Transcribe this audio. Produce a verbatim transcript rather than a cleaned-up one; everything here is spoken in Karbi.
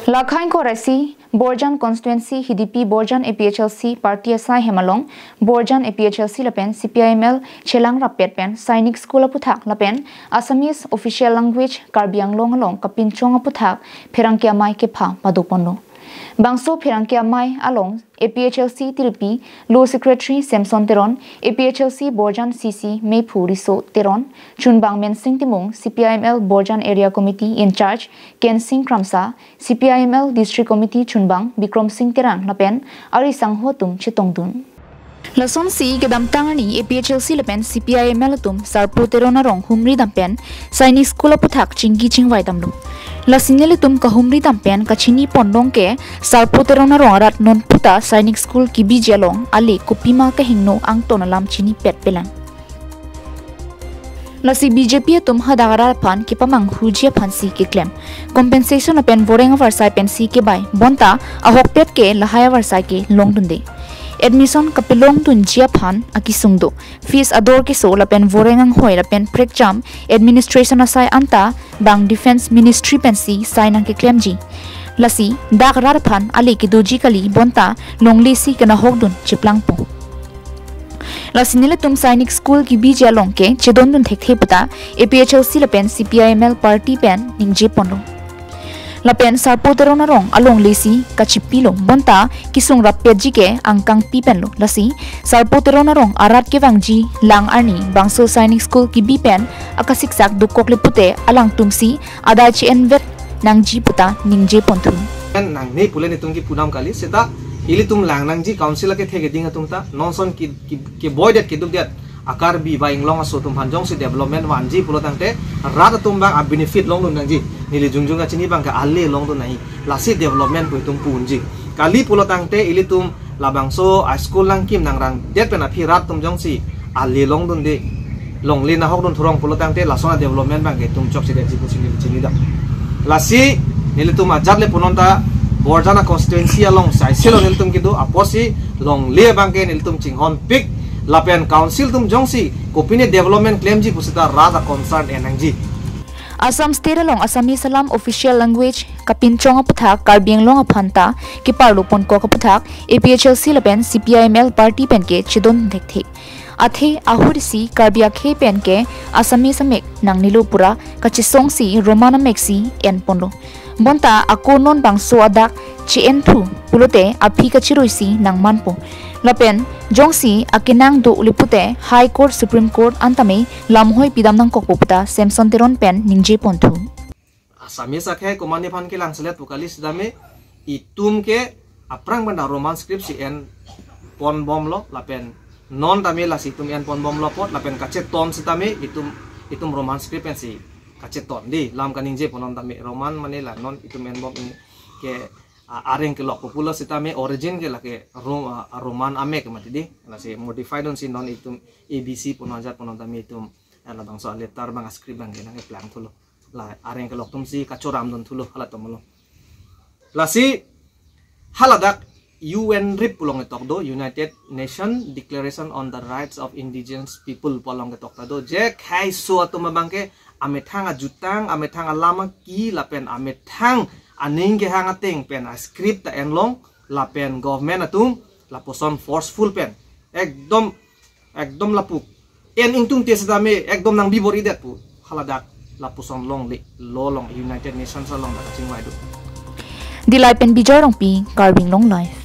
Lakhai Koresi, Borjan Constituency, Hidipi Borjan A P H L C Party asai hem along, Borjan A P H L C lapen C P I M L chelang rappet pen Sainik School aputhak lapen Assamese Official Language Karbi Anglong along kapinchong aputhak pherangke amei kepha padoponlo. Bangso pherangke amei along A P H L C Tiripi Lo Secretary Samson Teron, A P H L C Borjan C C Meiphu Riso Teron, Chunbang Mensing Timung, C P I M L Borjan Area Committee in charge Kensing Kramsa, C P I M L District Committee Chunbang Bikrom Sing Terang lapen ari sangho atum chetongdun. Lasonsi kedamtang arni A P H L C lapen C P I M L atum Sarpo Teron arong humri dam pen Sainik School aputhak chingki chingvai damlo. Lasi nelitum kahumri dam pen kachini pon long ke Sarpo Teron arong arat non puta Sainik School kibiji along ale kopima kehingno angton alam chinipet pelang. Lasi B J P atum hadak arat aphan kepamanghuji aphansi keklem. Compensation lapen voreng avarsai pensi kebai, bonta ahokpet ke lahai avarsai ke longdunde. Admission kapelongdunji aphan akesung do. Fees ador keso lapen voreng anghoi lapen prekjam administration asai anta bang Defence Ministry pensi sai nangkeklemji. Lasi dak arat aphan ale kedoji kali, bonta longlesi kenahokdun cheplangpo. Lasi nelitum Sainik School kibiji along ke chedondun thekthe puta A P H L C lapen C P I M L party pen ningje ponlo. Lapen Sarpo Teron arong alonglesi kachipilo, bonta kesung rappetji ke angkangpi penlo. Lasi Sarpo Teron arong arat kevangji lang arni bangso Sainik School kibi pen akasiksak dokokle pute alangtumsi adai che-envet nangji puta ningje ponthu. Nangne pule nelitum kipu dam kali, seta ilitum lang nangji, council akethe keding atum ta nonson ke, ke, keboi det keduk det a-Karbi ba inglong aso atum aphan jongsi development vanji pulo tangte rat atum abang a-benefit longdun nangji. Neli jongjong kachini abang ke ale longdun nangji. Lasi development pu itum pu unji. Kali pulo tangte ilitum labangso a-school nangkim nangrang det pen aphi rat atum jongsi ale longdunde, longle nahokdun thurong pulo tangte lason a-development abang ke itum chokche detji pusi neli chini dam. Lasi nelitum ajat le punon ta Borjan a-constituency along saisilo nelitum kedo, apotsi longle abang ke nelitum chinghonpik lapen council atum jongsi kopine development klemji pusita rat a-concern en nangji. Assam State along Assamese alam official language kapinchong aputhak Karbi Anglong aphan ta keparlo ponkok aputhak A P H L C lapen C P I M L party pen ke chedon thekthe. Athe ahut isi Karbi akhei pen ke Assamese amek nangnelo pura kachesongsi Roman ameksi enponlo. Bonta ako non bangso adak che-enthu pulote aphi kachiruisi nangmanpo. Lapen jongsi akenang do le pute High Court, Supreme Court antame lamhoi pidam nangkokpo puta Samson Teron pen ningje ponthu. Assamese akhei komatne aphan kelang selet pu kali sitame itum ke aphrang pen ta Roman script si enponbomlo lapen non tame lasi itum enponbomlo apot lapen kacheton sitame itum, itum Roman script pensi kacheton di, lam kaningje pu non tame Roman mane la non itum enbom in ke, a, areng kelok pu pulo sitame origin ke lake Ro-, a, Roman amek mati di, lasi modify dunsi non itum A B C pu non ajat pu non tame itum, a, labangso a-letter abang a-script abang ke nangkeplang thulo. La areng kelok atumsi kachoram dun thulo halatum lo. Lasi haladak U N rip pu along ketok do, United Nation Declaration on the Rights of Indigenous People pu along ketok ta do, je khaiso atum abang ke amethang ajutang, amethang alam aki lapen amethang aning kehang ateng pen a-script ta enlong lapen government atum lapuson forceful pen ekdom, ekdom lapu en ingtungte sitame ekdom nangbi bor-idet pu haladak lapuson longle lo along United Nations along dak kachingvai do. Dillai pen Bijoy Rongpi, Karbi Anglong Live.